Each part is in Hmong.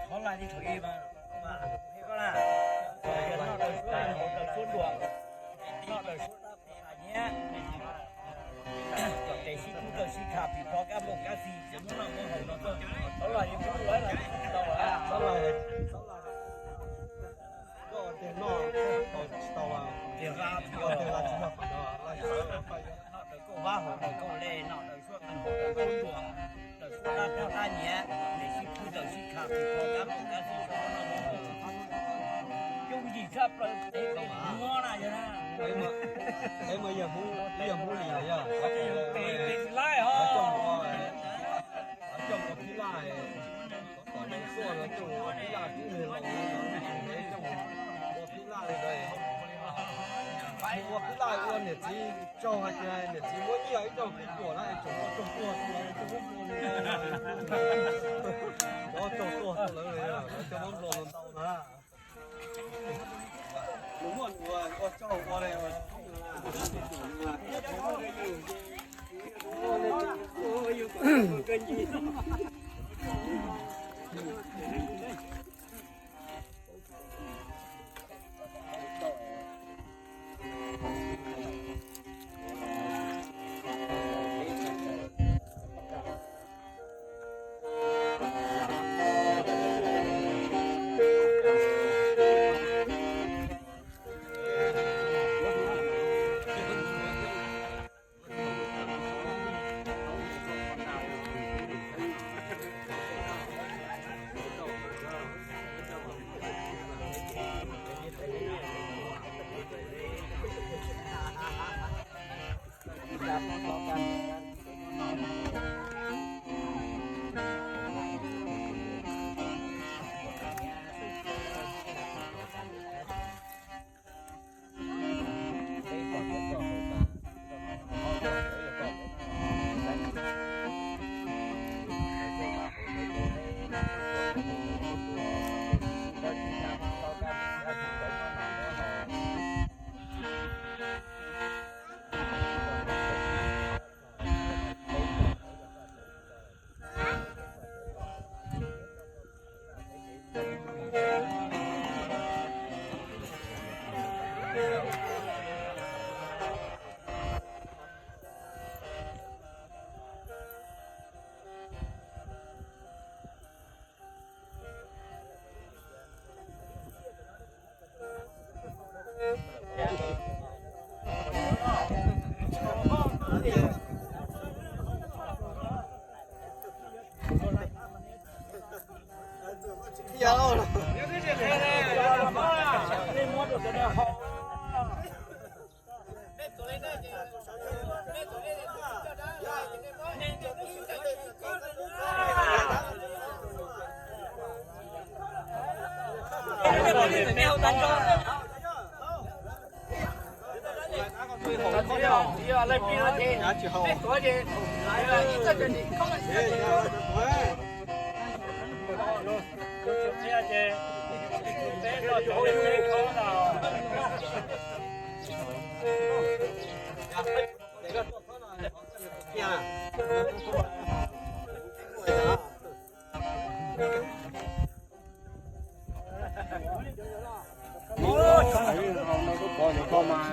Thov lais li thaum ub mas, mas, noj daws suab, noj daws suab dua, noj daws suab dab qhuas nyiaj, kom tes sib kub tawg sib kha pim plo kab nplooj kab xis, tsis muab noj muab haus no, thov lais li thaum ub lawm, tau lawm, tau lawm. Koj tias noj tsis tau, tias qa tsis yog, tias qa tsis yog qhov no, noj daws kauj vab haus daws kauj le, noj daws suab qeej haus daws suab nruas, daws suab dab pog dab nyiav, tes sib kub tawg sib kha pim plo kab nplooj kab xis, coob yim tshaj plaws tes muab na yog na. Es mas yog Hmoob, yog Hmoob li yog, tes laij os, coj ua phib laj, tom neeg xuaj no coj ua phib laj, tub neeg laus no coj ua phib laj li ntawd. Ua phib laj ua niam txiv tsaug hais tias niam txiv muab nyiaj ib zaug pib puam na es tseem muab tsaug tuag, cov tsaug tuag lawv, lawv cov muab nplua ntau na. Nws muaj nws ua tsaug ua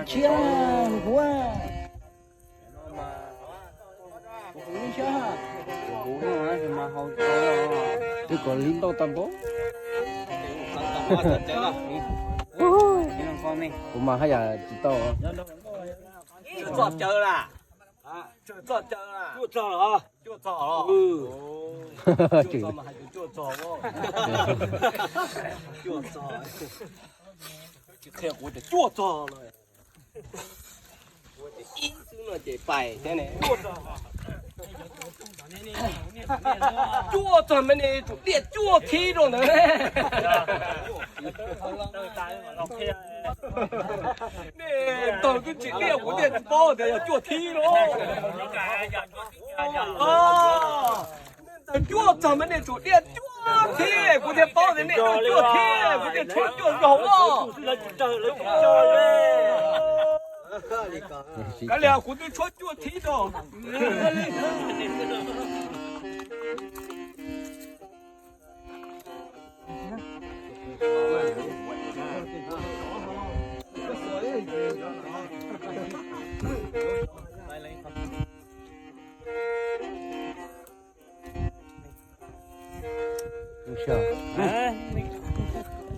Tshiab kuv. Twb kom li ntau tag npaum. Kuv mas haj yam tsis tau. Tsum txog caw las. Tsum txog caw las. Cuaj txog los? Cuaj txog los? Cuaj txog mas hais tias cuaj txog. Cuaj txog. Tsis qhia kuv tias cuaj txog los. Ib xwb no ces pais thiab ne. Cuaj txog me ne, tsum liaj cuaj thib rau ntawd ne. Nej ntaus twb tsis liaj, kuv thiaj tsis paub tias yog cuaj thib lauj. Ntaus cuaj txog me nej tsum liaj cuaj thib, kuv thiaj paub tias nej cuaj thib, kuv thiaj tshuab cuaj zaug os. Kav liam, kuv twb tshuab cuaj thib rau.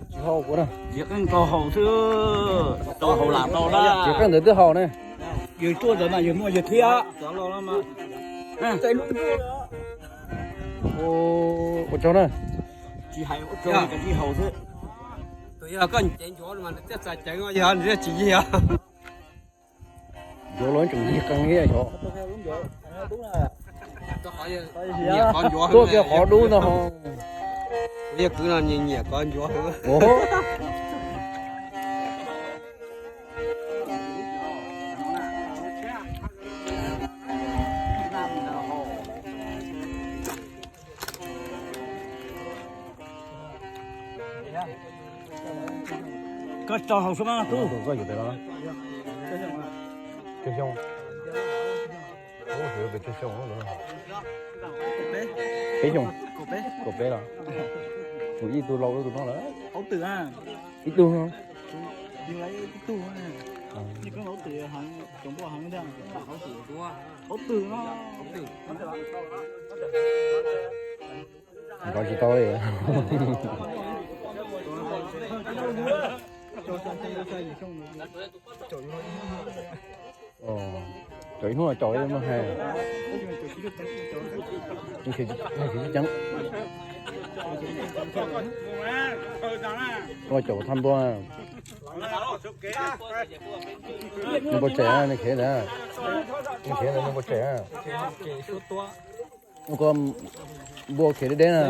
Tsis hau kuv na. Tsis qeej tau haus xwb, tau haus lam tau na. Tsis qeej ntawd twb haus ne. Yus tuaj ntawd mas yus muaj yus thiab. Ua tsaug na. Tsis hais ua tsaug, tsis haus xwb. Tus yog koj cev ncuav mas thiaj txais ceev, yog nws tsis yig. Ncuav los tseem yig qees thiab xyov. Tuaj kiag qhov dub no ho. Kuv yog kwv no nyiam nyiam kov ncuav. Koj tso hauv xwb mas tub. Koj yuav pem no? Peb xyoo. Peb xyoo. Kaum peb los? Kuv ib tug laus tus no lawm. Ib tug no. Nrov tsis tau li. Caum ib hnub caum ib hnub hais. Caum thaj npua. Npua tsem, nws khiav ntawd. Nws khiav ntawd, npua tsem. Nub ko npua khiav deb deb na.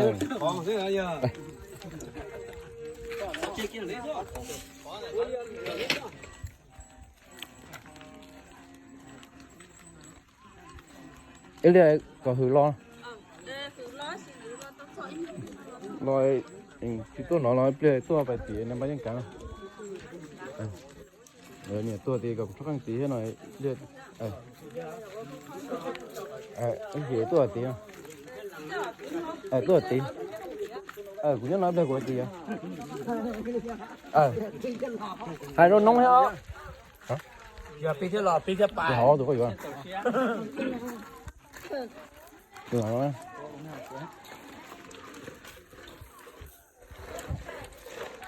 Ib pliag kom hws los. Los tsis tuaj no los ib pliag tuaj pais tim nab npab yeej kav no. Niam tuaj tid kom kuv tshuab qeej tid thiab no. Ib pliag tuaj tid. Tuaj tid. Kuv nyob no ib pliag kuv tid. Hais rau noob thiab. Yog peb thiab los peb thiab pais. Hauv tus koj yuav.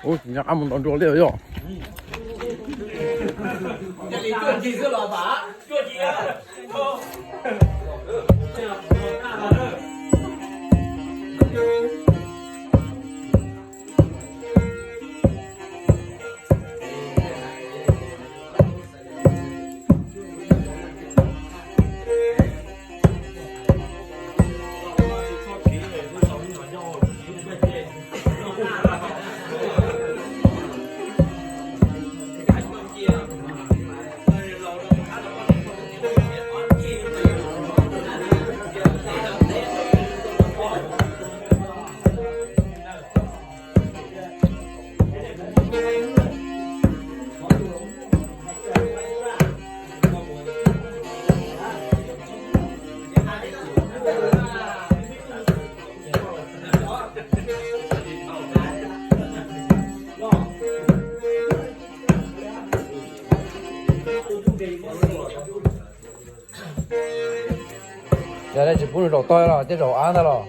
Ub, tsis nco qab mus ntaus nruas li yom. Yog nej tsis pub nws zaum tog los coj zaum av ntag los.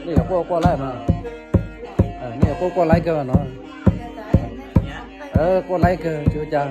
Nej yuav quaj quaj laib mas, nej yuav quaj quaj laib kawg no. Quaj laib kawg tsis ua cas.